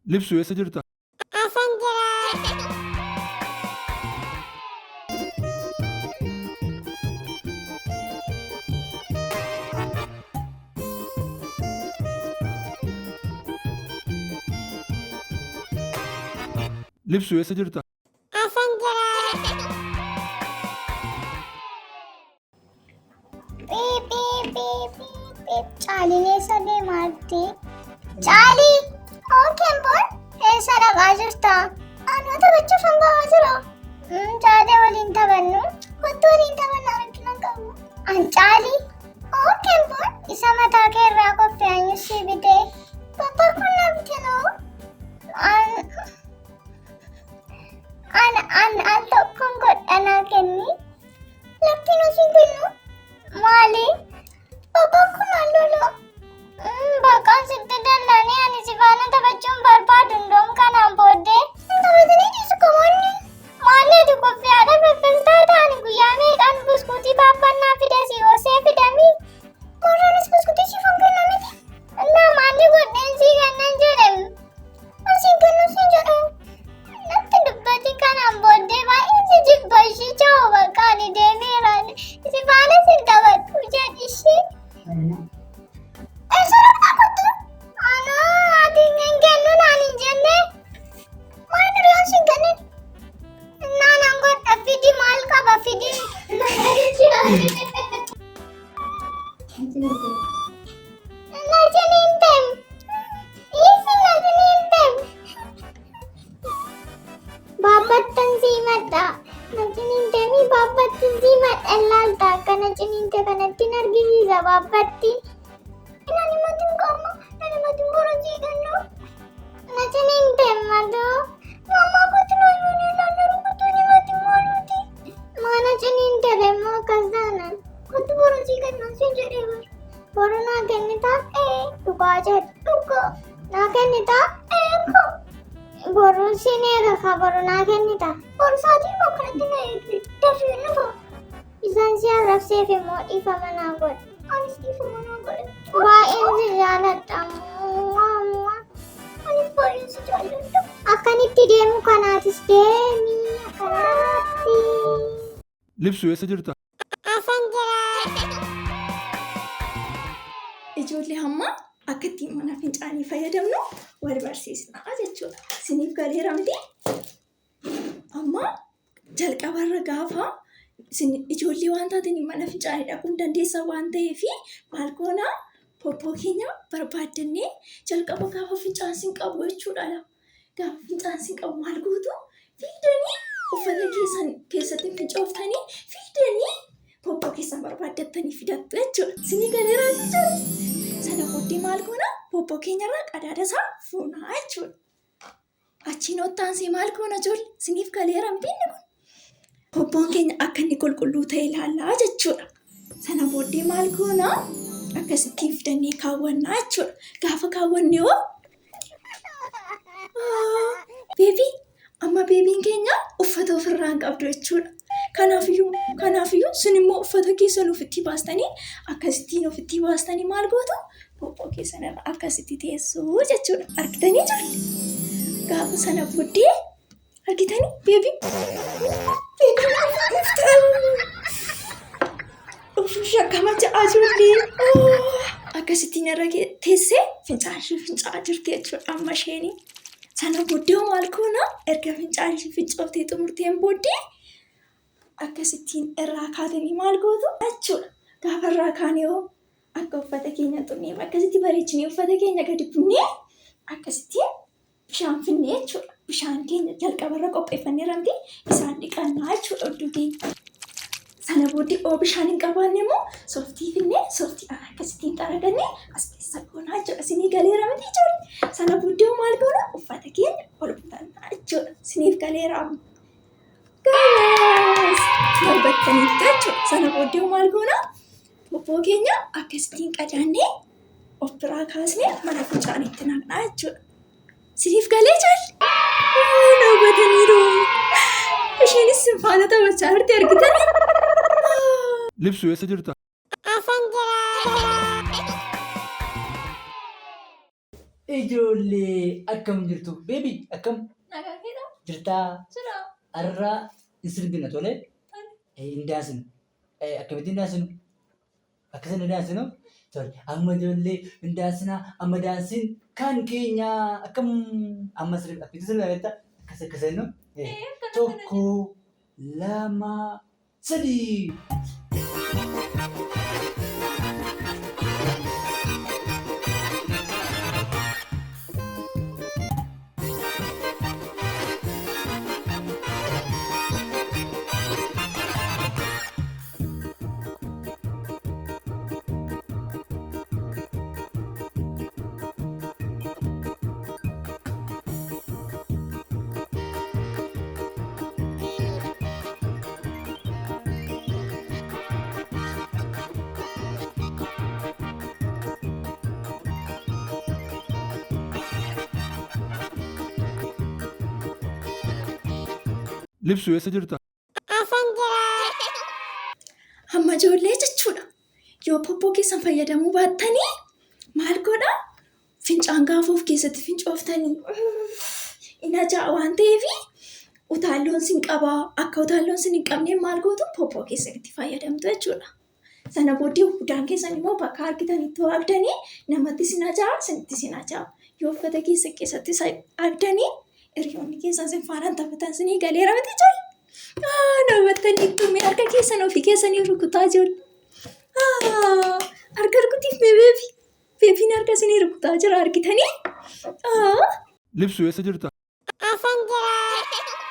Libsu eessa jirta? Asan jira. Libsu eessa jirta? Asan jira. Piip piip piip piip piip. Caaliin eessa deemaa jirti? Caalii! Oo Kempoon eessa dhaqaa jirta? Anoo taphachuuf an ba'aa jira. Caalee waliin taphannu. Kottu waliin taphannaa rakkina hin qabu. An Caalii! Oo Kempoon isa mataa kee irraa qophii anyu sii bitee. Papa kun na bite noo. An an an al tokkoon godhanaa kenni. Lakkiin osoo hin kennu. Maali? Paapaan kun naan lola. Baqaan sitti dallanee ani si faana taphachuun barbaadu hundoom kanaan booddee. Hin taphatanii dhiisu kamoonni. Maali ati qophiyaadha faffastaa ta'ani guyyaa meeqaan buskuutii paappaan naa fida si hoosee fidamii. Warraanis buskuutii siif hin kenna miti. Innaa maalli godheen sii kennan jedhem. Asiin kennu siin jedhu. Natti dubbatin kanaan booddee baay'een si jibba ishii chaawu bakka ani deemeera. Si faana sin taphadhu jedhi ishii. Eessa dhaqxaa kottu? Anoo ati hin kennu naan hin jenne. Maal duraan sin kennin? Innaa nan godha fidi maal qaba fidi. Na ciniintem. Dhiisi na ciniintem. Baabbattan sii madha. Na ciniintemii baabbattin sii madha laalta akka na ciniinte kanatti hin argisiisa baabbatti. Nani matin qaama nani matin borojii kennu. Na ciniintem madoo. Mama kootu na yoonii laalla rukutuu ni matin maaluuti. Maana ciniinte remmoo akkas taanan. Kottu borojii kennu siin jedhee bar. Boru naa kennitaa? Ee dhugaa jedhu. Dhugaa. Naa kennitaa? Ee koo. Boru siin eega kaa boru naa kennitaa? Boru sa'aatii immoo kanatti na eegi. Dafii dhufa. Isaan si arrabseef immoo dhiifama naa godhi. Anis dhiifama naa godhi. Baay'een si jaaladha. Muwaa muwaa. Anis baay'een si jaalladha. Akkanitti deemu kanaatis deemi akkanatti. Libsu eessa jirta? Asan jira. Ijoollee hamma akka ittiin mana fincaanii fayyadamnu wal barsiisna jechuudha. Isiniif galeera miti? Amma jalqabarra gaafa isin ijoollee waan taataniif mana fincaanii dhaquu hin dandeessan waan ta'eef maal goona poppoo keenya barbaaddannee jalqaba gaafa fincaan sin qabu jechuudha. Gaafa fincaan sin qabu maal gootu? Fiigdanii uffata keessan keessatti fincooftanii fiigdanii poppoo keessan barbaaddattanii fidattu jechuudha. Isinii galeera jechuudha. Sana booddee maal goona? Poppoo keenyarraa qadaada isaa fuunaa jechuudha. Achiin ottaansee maal goona ijoollee? Isiniif galeera miti inni kun? Poppoon keenya akka inni qulqulluu ta'e ilaallaa jechuudha. Sana booddee maal goona? Akkasittiin fidannee kaawwannaa jechuudha. Gaafa kaawwanne hoo beebii amma beebiin keenya uffata ofirraa hin qabdu jechuudha. Kanaafiyyuu kanaafiyyuu sun immoo uffata keessan ofitti baastanii akkasittiin ofitti baastanii maal gootu? Poppoo keessan irra akkasitti teessuu jechuudha. Argitanii jirtu? Gaafa sana booddee Argitanii beebii? Dhufuuf shakkama ja'aa ijoollee. Akkasittiin irra teessee fincaan ishee fincaa'aa jirti jechuudha amma isheen. Sana booddee maal goona erga fincaan ishee fincooftee xumurteen booddee akkasittiin irraa kaatanii maal gootu jechuudha. Gaafa irraa kaanee hoo akka uffata keenya xunnee akkasitti bareechinee uffata keenya gadi bunnee akkasittiin bishaan finnee jechuudha. Bishaan keenya jalqabarra qopheeffanneerra miti isaan dhiqannaa jechuudha hudduu keenya. Sana booddee oo bishaan hin qabaanne immoo softii finnee softiidhaan akkasittiin xaragannee as keessa goonaa jechuudha. Isinii galeera miti jechuudha. Sana booddee maal goona uffata keenya ol butannaa jechuudha. Isiniif galeera amma. Gaas barbattaniif jechuudha. Sana booddee maal goona poppoo keenya akkasittiin qadaannee of biraa kaasnee mana fincaaniitti naqnaa jechuudha. Siniif galee jaalli? Na hubataniiru. Isheenis sin faana taphachaa jirti argitanii? Libsu eessa jirta? Asan jira. Ijoollee akkam jirtu? Beebi akkam Nagaa keedha? jirtaa? Jira. Har'a hin sirbina tole? Hin daasinu. Akkamitti hin daasinu? Akkasuma hin daasinu? Tole amma ijoollee hin daasinaa amma daansiin kan keenya akkam amma sirbi akkamitti sirbi beektaa? Akkas akkas jennu. Tokko lama sadii. Libsuu eessa jirta? Asan jira. Hamma ijoollee jechuudha. Yoo poppoo keessan fayyadamuu baattanii maal godha? Fincaan gaafa of keessatti fincooftanii in ajaa'a waan ta'eef utaalloon sin qabaa akka utaalloon sin hin qabne maal gootu poppoo keessanitti fayyadamtu jechuudha. Sana booddee udaan keessan immoo bakka argitanitti yoo abdanii namatti sin ajaa'a sinitti sin ajaa'a. Yoo uffata keessa keessatti abdanii hiriyoonni keessan sin faanaan taphatan sinii galeera miti ijoollee. Namootni mee harka keessan ofii keessanii rukutaa ijoollee. Harka rukutiif mee beebi. Beebiin harka isinii rukutaa jira argitanii? Libsuu eessa jirta? Asan jira.